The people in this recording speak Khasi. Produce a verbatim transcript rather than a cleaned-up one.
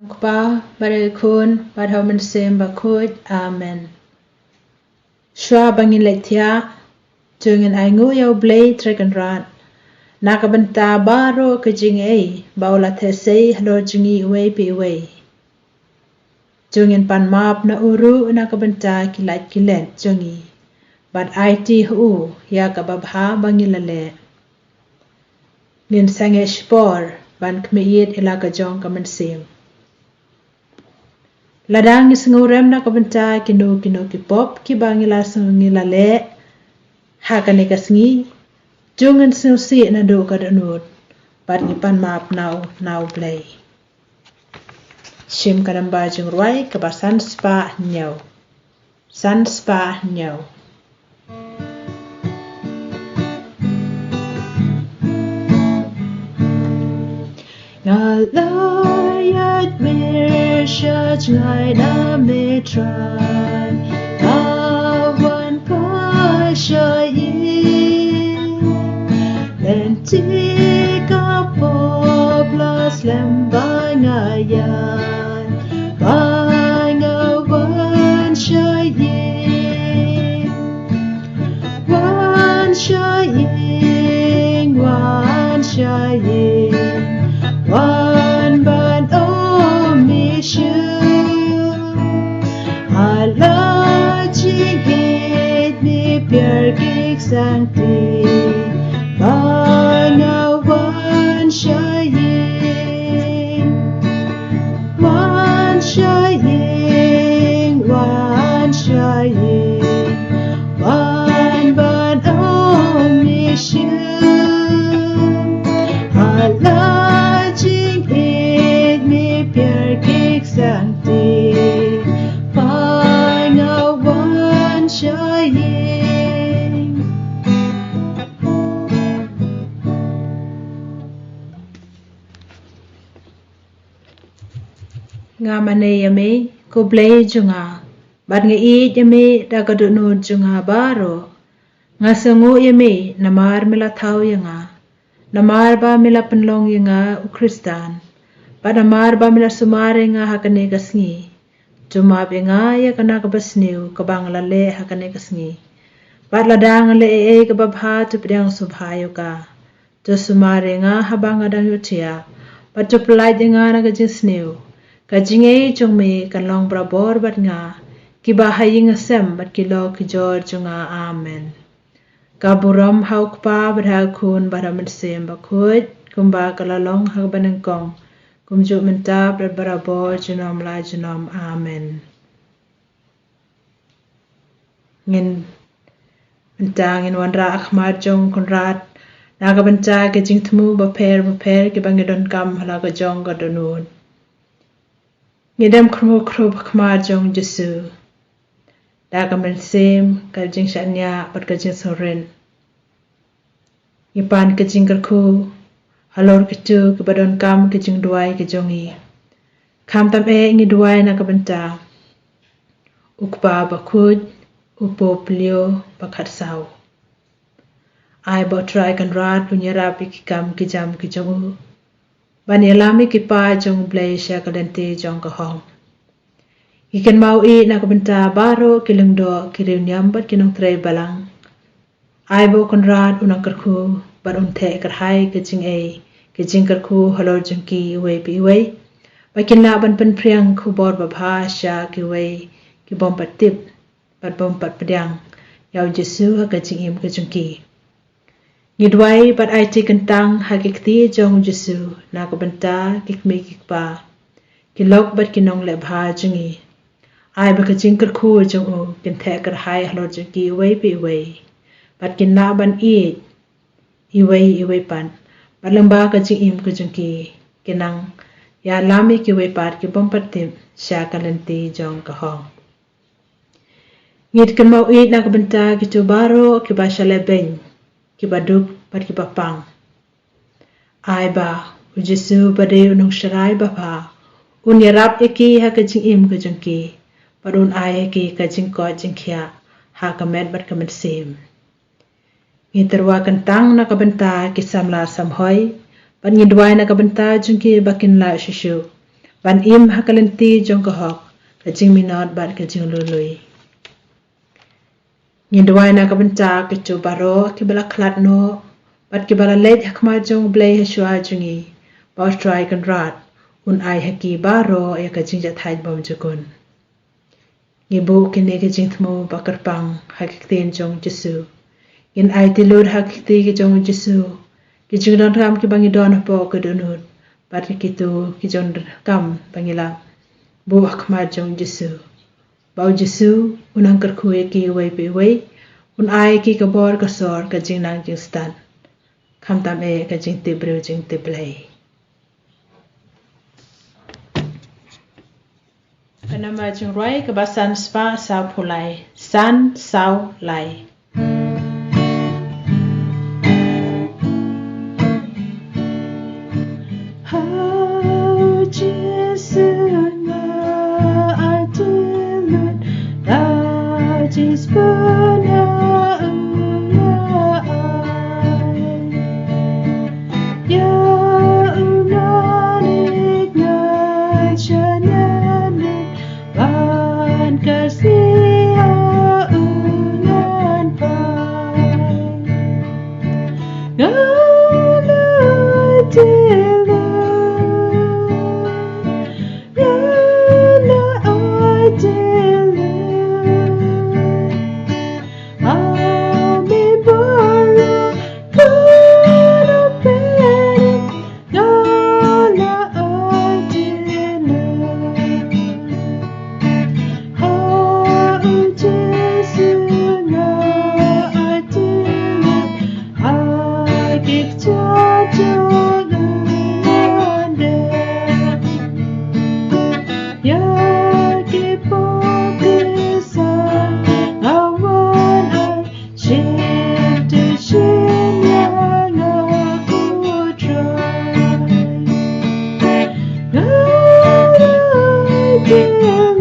Kpa, bad ïa u Khun, bad ha u Mynsiem Bakhuid. Amen. Shuwa ba ngin leit thiah, to ngin ainguh ïa u Blei Trai Kynrad na ka bynta baroh ka jingaiei ba u la theh sei halor jong ngi iwei pa iwei. To ngin pan map na u ruh na ka bynta ki lait ki let jong ngi, bad aiti ha u ïa kaba bha ba ngi la leh. Ngin sangeh shipor ban khmih ïit ïa la ka jong ka mynsiem. Lada ngi sngewrem na ka bynta kino kino ki pop kiba ngi la sngew ngi la leh ha kane ka sngi, to ngin sngewsih naduh ka dohnud bad ngi pan map na u, na u Blei. Shim ka namba jingrwai kaba san spah hynñiew. San spah hynñiew. Nga la ïaid mir sha jngai na me Trai, nga wan phai sha ïing. Lynti ka pop la slem ba nga ïaid, ba nga wan sha ïing. Wan sha ïing, wan sha ïing, wan ban ong me shu. Ha la jingïeit me pier ki ksangti, ba nga wan sha ïing. Wan sha ïing, wan sha ïing, wan ban ong me shu. Ha la jingïeit me pier ki ksangti, ba nga wan sha ïing. Nga mane ïa me, ko Blei jong nga, bad nga ïeit ïa me da ka dohnud jong nga baroh. Nga sngewnguh ïa me namar me la thaw ïa nga, namar ba me la pynlong ïa nga u Khristan, bad namar ba me la sumar ïa nga ha kane ka sngi. To map ïa nga ïa kane kaba sniew kaba nga la leh ha kane ka sngi. Bad lada nga leh ei ei kaba bha, to pdiang sngewbha ïa ka. To sumar ïa nga haba nga dang ïohthiah, bad to pyllait ïa nga na ka jingsniew. Ka jingaiei jong me kan long barabor bad nga, kiba ha ïing ha sem bad ki lok ki jor jong nga. Amen. Ka burom ha u Kpa bad ha u Khun bad ha u Mynsiem Bakhuid, kumba ka la long ha kaba nyngkong, kumjuh mynta bad barabor junom la junom. Amen. Ngin, mynta ngin wanrah ha khmat jong u Kynrad na ka bynta ki jingthmu bapher bapher kiba ngi donkam ha la ka jong ka dohnud. Ngi dem khrup khrup ha khmat jong u Jisu da ka mynsiem, ka jingshaniah bad ka jingsngewrit. Ngi pan ka jingkyrkhu halor kito kiba donkam ka jingduwai ka jong ngi. Khamtam eh ngi duwai na ka bynta u Kpa Bakhuid, u Pope Leo ba khatsaw. Ai ba u Trai Kynrad un ïarap ïa ki kam ki jam ki jong u, ban ïalam ïa ki paid jong u Blei sha ka lynti jong ka hok. Ngi kynmaw ïa na ka bynta baroh ki lyngdoh, ki riewniam bad ki nongtrei balang. Ai ba u Kynrad un nang kyrkhu bad un theh kyrhai ka jingaiei, ka jingkyrkhu halor jong ki iwei pa iwei, ba kin lah ban pynphriang khubor babha sha kiwei ki bym pat tip bad bym pat pdiang ïa u Jisu ha ka jingim ka jong ki. Ngi duwai bad aiti kyntang ha ki kti jong u Jisu na ka bynta ki kmie ki kpa, ki lok bad ki nongleh bha jong ngi. Ai ba ka jingkyrkhu jong u kin theh kyrhai halor jong ki iwei pa iwei, bad kin lah ban ïeit iwei iwei pat, bad lyngba ka jingim ka jong ki kin nang ïalam ïa kiwei pat ki bym pat tip sha ka lynti jong ka hok. Ngi kynmaw ïa na ka bynta kito baroh kiba shalebeiñ, kiba duk bad kiba pang. Ai ba u Jisu ba dei u Nongsharai babha un ïarap ïa ki ha ka jingim ka jong ki, bad un ai ïa ki ka jingkoit jingkhiah ha ka met bad ka mynsiem. Ngi tyrwa kyntang na ka bynta ki samla samhoi, bad ngi duwai na ka bynta jong ki ba kin lah shuh shuh ban im ha ka lynti jong ka hok, ka jingminot bad ka jinglului. Ngin duwai na ka bynta kito baroh kiba la khlad noh bad kiba la leit ha khmat jong U Blei ha shuwa jong ngi, ba U Trai Kynrad un ai ha ki baroh ïa ka jingjahthait bymjukut. Ngi buh kine ki jingthmu ba kyrpang ha ki ktien jong U Jisu. Ngin aiti lut ha ki kti ki jong U Jisu ki jingdonkam kiba ngi don hapoh ka dohnud bad ki kito ki jingdonkam ba ngi la buh ha khmat jong U Jisu, ba U Jisu un nang kyrkhu ïa ki uwei pa uwei, un ai ïa ki ka bor ka sor, ka jingnang jingstad, khamtam eh ka jingtip briew jingtip Blei. Ka namba jingrwai kaba san spah sawphew lai. San saw lai. Ha U Jisu nga aiti lut, la jingsbun ïa u nga ai. Ïa u ngan ïeit ngan shaniah lut, ban kyrsiew ïa u ngan phai. Nga la aiti lut, nga la aiti lut. Ami baroh kan ïapeit, nga la aiti lut. Ha U Jisu nga aiti lut, ha ki kjat jong u ngan dem. Ïa ki pop ki san nga wan ai, shim te shim ïa nga ko Trai. Nga la aiti lut,